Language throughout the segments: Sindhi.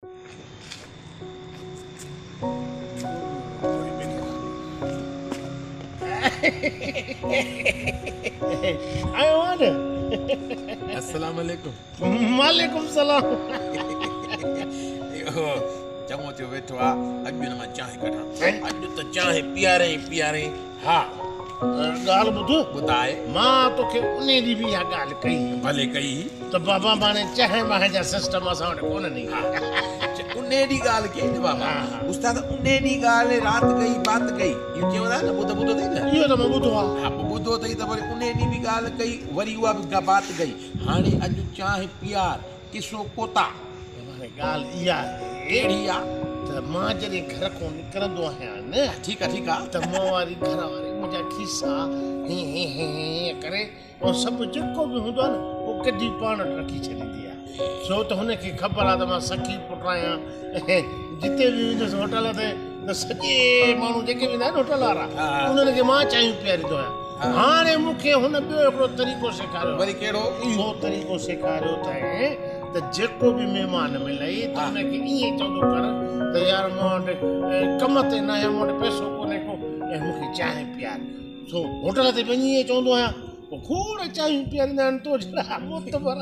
آيو آ نه. السلام عليڪم. وعليڪم سلام. اهو چڱو ٿيو ويٺو آ، اڄ به هن مان چانهه ڪڍان. اڄ ته چانهه پيارين ئي پيارين. ها ڳالهه ٻڌ. ٻڌاء. مان توکي انهي ڏينهن به اها ڳالهه ڪئي هئي. ڀلي ڪئي هئي. ته بابا ماڻي چانهه مانهه جا سسٽم اسان وٽ ڪونهن. ها انهي ڏينهن ڳالهه ڪئي نه بابا. استاد انهي ڏينهن ڳالهه رات گئي بات گئي اهو چوندا آهن نه ٻڌ ٻڌو اٿئي نه. اهو ته مان ٻڌو آهي. ها پوء ٻڌو اٿئي ته وري انهي ڏينهن به ڳالهه ڪئي وري اها به بات گئي. هاڻي اڄ چانهه پيار قصو ڪوتا. بابا هاڻي ڳالهه اها آهي. ڪهڙي آ؟ ته مان جڏهن گهر کان نڪرندو آهيان نه. ٺيڪ آ ٺيڪ آ. ته مون واري گهر واري منهنجا کيسا هيئن هيئن هيئن هيئن ڪري ۽ سڀ جيڪو به هوندو آهي نه اهو ڪڍي پاڻ وٽ رکي ڇڏيندي آهي. ڇو ته هن کي خبر آهي ته مان سخي پٽ آهيان ۽ جتي به ويندس هوٽل تي ته سڄي ماڻهو جيڪي به ايندا آهن هوٽل وارا انهن کي مان چانهيون پياريندو آهيان. هاڻي مون کي هن ٻيو هڪڙو طريقو سيکاريو آهي. وري ڪهڙو؟ اهو طريقو سيکاريو اٿائين ته جيڪو به مهمان ملئي ته ان کي ائين چوندو ڪر ته يار مون وٽ ڪم تي نه آهيان، مون وٽ پئسو ڪونهي ڪو ۽ مون کي چانهه پيار. سو هوٽل تي وڃي ائين چوندو آهيان. پوء کوڙ چانهيون پياريندا آهن تو جهڙا معتبر.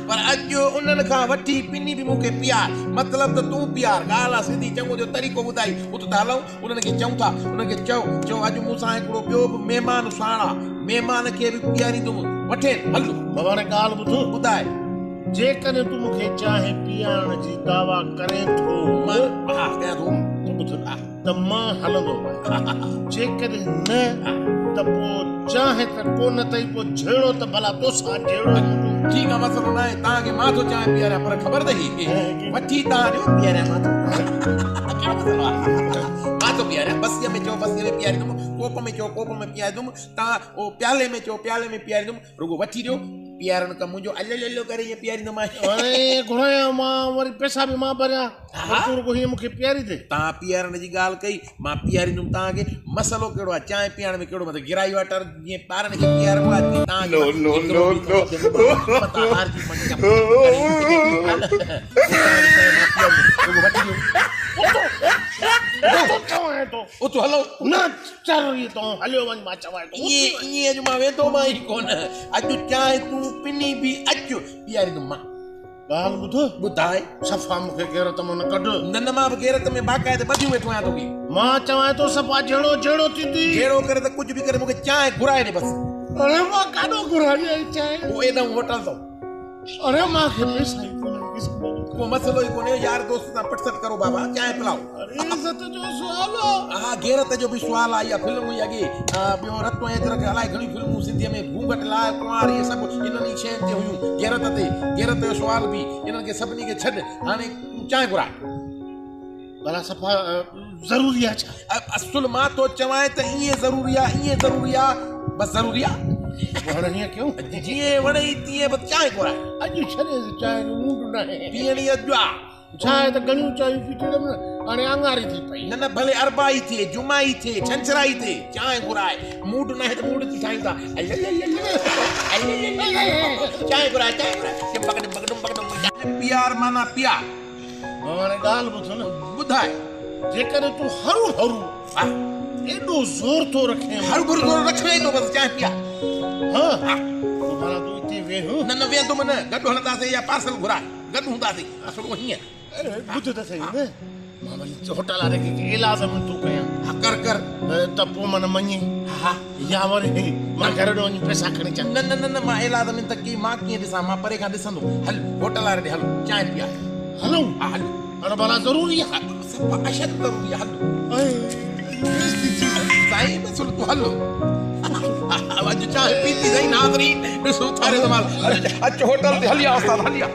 پر اڄ انهن کان وٺي پني به مون کي پيار. مطلب ته تون پيار. ڳالهه آ سڌي. چڱو ٿيو طريقو ٻڌائي. اٿ ته هلون. انهن کي چئون ٿا. انهن کي چئو. چئو اڄ مون سان هڪڙو ٻيو به مهمان ساڻ آ. مهمان کي به پياريندم. وٺين هل. بابا هاڻي ڳالهه ٻڌ. ٻڌاء. جيڪڏهن تون مون کي چانهه پيارڻ جي دعويٰ ڪرين ٿو. مان ها ڪيان ٿو. ته ٻڌ. ته مان هلندومانء. جيڪڏهن نه ته پوء چانهه ته ڪونه اٿئي، پوء جهيڙو ته ڀلا توسان جهيڙو منهنجو. ٺيڪ آ مسئلو ناهي، توهان کي مان ٿو چانهه پياريان پر خبر اٿئي وٺي توهان ڏيو پياريان مان ٿو. ڪهڙو مسئلو آ مان ٿو پياريان، بسيء ۾ چئو بسيء ۾ پياريندم، ڪوپ ۾ چئو ڪوپ ۾ پياريندم، توهان پيالي ۾ چئو پيالي ۾ پياريندم، رڳو وٺي ڏيو، پيارڻ ڪم منهنجو، الو الو ڪري ائين پياريندومانء. هاڻي گهرايان مان، وري پئسا به مان ڀريان، پر تون رڳو هيئن مون کي پياري ڏي. توهان پيارڻ جي ڳالهه ڪئي، مان پياريندم توهان کي، مسئلو ڪهڙو آهي، چانهه پيئڻ ۾ ڪهڙو مطلب، گرائي واٽر جيئن ٻارن کي پياربو آهي تيئن توهان کي مان هڪڙو به ڪم ڪندو متان هارجي پوين يا ڪري پوء توهان کي چانهه مان پياريندم، رڳو وٺي ڏيو. اٿو چوانء ٿو. اٿو هلو. نه چر هي تون هليو وڃ مان چوانء ٿو. ائين ائين اڄ مان ويندومان ئي ڪونه. اڄ چانهه تون پني به اچ پياريندم مان. ڳالهه ٻڌ. ٻڌاء. صفا مون کي غيرت مان نه ڪڍ. نه نه مان به غيرت ۾ باقاعده ٻڌيون ويٺو آهيان توکي. مان چوانء ٿو صفا جهيڙو جهيڙو ٿيندي. جهيڙو ڪري ته ڪجهه به ڪري مون کي چانهه گهرائي ڏي بس. اڙي مان ڪاڏو گهرايان چانهه. پوء ايڏانهن هوٽل اٿئون. اڙي مان کي پئسا ئي ڪونهن قسم جو. ڪو مسئلو ئي ڪونهي يار دوست سان پٽ سٽ ڪرو بابا چانهه پلاء. اڙي عزت جو سوال آ. ها غيرت جو به سوال آ اها فلم هئي اڳي ٻيو رت ۽ ادرڪ الائي گهڻيون فلمون سنڌيء ۾ گهونگهٽ لاء ڪنوار اهي سڀ انهن ئي شين تي هيون غيرت تي غيرت جو سوال به انهن کي سڀني کي ڇڏ هاڻي تون چانهه گهراء. ڀلا صفا ضروري آ ڇا؟ اصل مان ٿو چوانء ته ائين ضروري آ ائين ضروري آ بس ضروري آ. پوء هاڻي هيئن ڪيون. جيئن وڻئي تيئن بس چانهه گهراء. اڄ ڇڏيس چانهه جو موڊ ناهي. پيئڻي اڄ آ. ڇا آهي ته گهڻيون چانهيون پيتيون اٿم نه هاڻي آڱاري ٿي پئي. نه نه ڀلي اربع ئي ٿئي جمعه ئي ٿئي ڇنڇرا ئي ٿئي چانهه گهراء. موڊ ناهي ته موڊ ٿي ٺاهيون ٿا. چانهه گهراء چانهه گهراء ڊمبڪ ڊمبڪ ڊمبڪ ڊمبڪ. پيار معنيٰ پيار. هاڻي ڳالهه ٻڌ نه. ٻڌاء. جيڪڏهن تون هرو ڀرو ايڏو زور ٿو رکين. هرو ڀرو زور رکيو ئي ٿو بس چانهه پيار. ها پوء ڀلا تون اتي ويهه. نه نه ويهندم نه گڏ هلنداسين يا پارسل گهراء گڏ هونداسين اصل هيئن. ٻڌ ته سهي نه مان وري هوٽل واري کي ايلاز منٿون ڪيان. ها ڪر ڪر. ته پوء من مڃي. ها. يا وري مان گهر ڏي وڃي پئسا کڻي اچان. نه نه نه نه مان ايلاز منٿ ڪئي مان ڪيئن ڏسان مان پري کان ڏسندم. هل هوٽل واري ڏي هل چانهه پيار. هلون؟ ها هل. هاڻي ڀلا ضروري آ؟ صفا اشد ضروري آ هل. بيعزتي ٿي وئي. سائين بس تون هل. اڄ چانهه پيتي سائين ناظرين ڏسو ٿاري زمال اچ هوٽل تي هلي آ استاد هلي آ.